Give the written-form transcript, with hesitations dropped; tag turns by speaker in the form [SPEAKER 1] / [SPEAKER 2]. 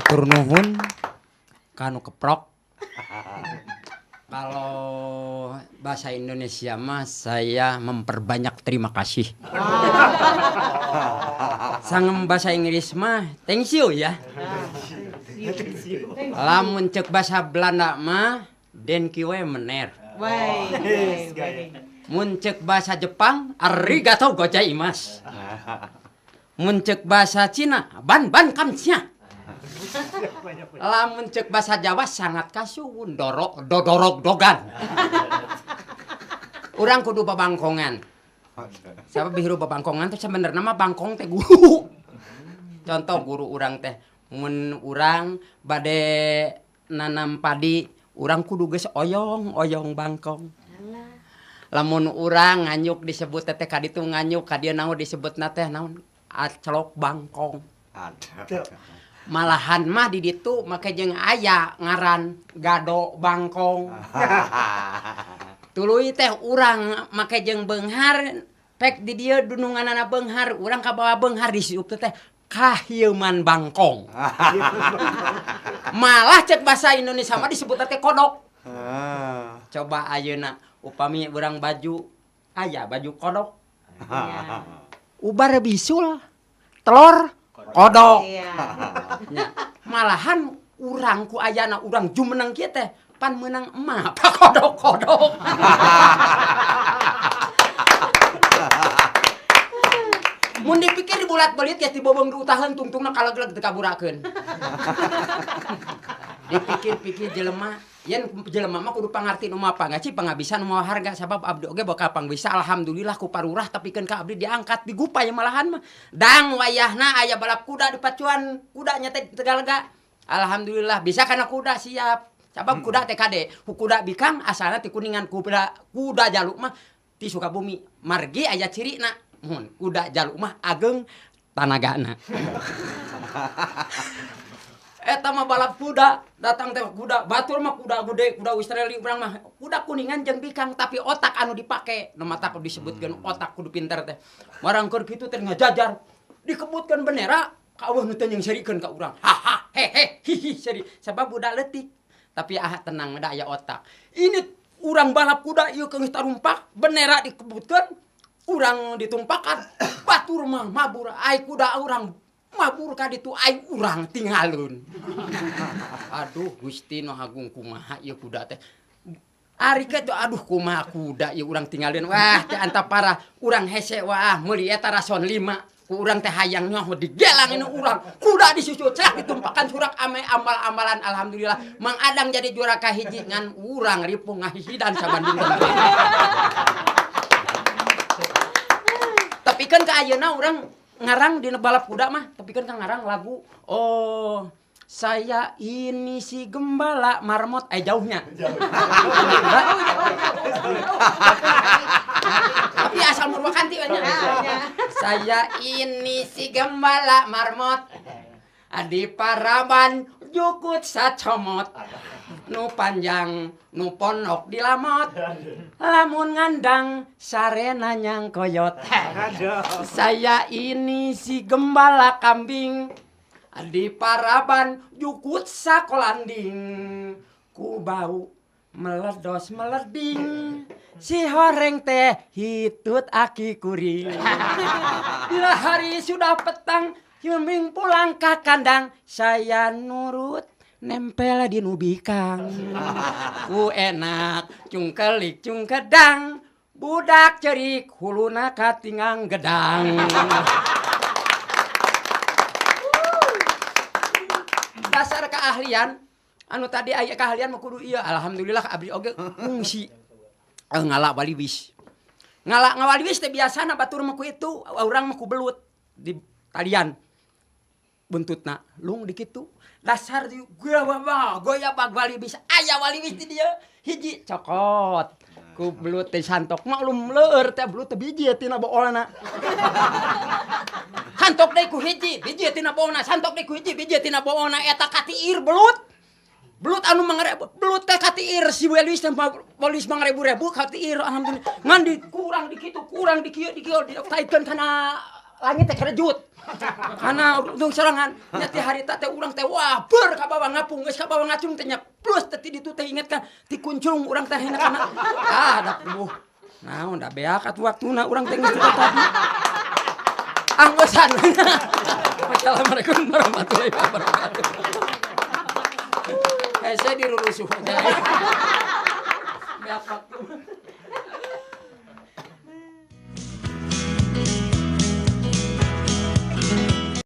[SPEAKER 1] Hatur nuhun kanu keprok. Kalau bahasa Indonesia mah saya memperbanyak terima kasih. Sangem bahasa Inggris mah thank you ya. Lamun cek bahasa Belanda mah den kiwe mener. Mun cek bahasa Jepang arigatou gozaimasu. Mun cek bahasa Cina ban ban kamsia. Lamun cek bahasa Jawa sangat kasuwun dorok dodorok dogan. Urang kudu babangkongan. Sabab bihiru babangkongan teh sebenarnya mah bangkong teh guru. Contoh guru urang teh mun urang bade nanam padi, urang kudu geus oyong-oyong bangkong. Lamun urang nganyuk disebut teh ka ditu nganyuk ka dieu naon disebutna teh naon acelok bangkong. Malahan mah di ditu make jeung aya ngaran gado bangkong. Tuluy teh urang make jeung beunghar pek di dieu dununganana beunghar urang kabawa beunghar disiup teh kahieuman bangkong. Malah cek bahasa Indonesia mah disebut teh kodok. Coba ayeuna upami urang baju aya baju kodok. Ubar bisul telur kodok. Nya, malahan urang ku ayana urang jumeneng kieu teh pan meunang emak pa kodok-kodok. Mun dipikir dibulat-belit geus dibobong diutaheun tungtungna kalegleg teu kaburakeun. Dipikir-pikir jelema yen jelema mah kudu pangarti nu mah pangaci pangabisa nu mawa harga sabab abdi oge bakal pangbisa alhamdulillah ku parurah tapikeun ka abdi diangkat digupay malahan mah dang wayahna aya balap kuda di pacuan kudanya teh Tegalega alhamdulillah bisa kana kuda siap sabab kuda teh kade kuda bikang asalna ti Kuningan kuda kuda jaluk mah ti Sukabumi margi aya cirina mun kuda jaluk mah ageng tanagana. Eta mah balap kuda, datang teh kuda, batur mah kuda gede, kuda Australia urang mah kuda Kuningan jeung bikang tapi otak anu dipake. Nu matak disebutkeun otak kudu pinter teh. Marangkeun kitu teh ngajajar, dikebutkeun bendera, ka eueuh nu teu nyengserikeun ka urang. Ha ha he he hi hi seri sabab budak leutik. Tapi ah tenang da aya otak. Ini urang balap kuda ieu geus tarumpak, bendera dikebutkeun, urang ditumpakan, batur mah mabur ai kuda urang mabur ka ditu ai urang tinggalun. Aduh Gusti nu Agung kumaha ieu kuda teh. Ari kitu aduh kumaha kuda ieu urang tinggalin. Wah teh antapara urang hese wah meuli eta rason 5. Ku urang teh hayang nyaho digelang ini urang. Kuda disusul celak ditumpakan surak ame ambal-ambalan alhamdulillah. Mang Adang jadi juara kahiji ngan urang ripuh ngahihidan saban dinten. Tapi kan ka ayeuna urang ngarang di balap kuda mah, tapi kan ngarang lagu oh saya ini si gembala marmot, jauhnya. Tapi asal Murwakanti banyak. Saya ini si gembala marmot, di paraban jukut sacomot, nu panjang nu ponok dilamot, lamun ngandang sarena nyang koyot. Saya ini si gembala kambing, di paraban jukut sakolanding, ku bau meledos meleding, si horeng teh hitut aki kuring. Bila hari sudah petang, kambing pulang ke kandang, saya nurut nempel di nubikang. Ku enak cungkelik cungkedang, budak cerik huluna katingang gedang. Dasar keahlian anu tadi aya keahlian mah kudu ieu alhamdulillah abdi oge kungsi ngala waliwis. Ngala ngawaliwis teh biasana batur mah ku itu urang mah ku belut di talian. Buntutna lung dikitu dasar di goya bag waliwis aya waliwis di dieu hiji cokot ku belut teh santok maklum leur teh belut teh biji tina boolna santok deui ku hiji biji tina boolna santok deui ku hiji biji tina boolna eta katiir belut belut anu mangrebu belut teh katiir si waliwis teh waliwis mangrebu-rebu katiir alhamdulillah ngan di kurang di kitu kurang di kieu di kieu dikaitkeun kana Langit teh kerejut. Karena untung sorangan nya ti harita teh urang teh wah ber ka bawah ngapung geus ka bawah ngacung teh nya plus teh ti ditu teh inget kan ti kuncung urang teh hina kana ah da puguh. Naon da beak atuh waktuna urang teh geus tadi. Ah ngeusan. Wassalamualaikum warahmatullahi wabarakatuh. Hese dirurusuh. Beak waktu.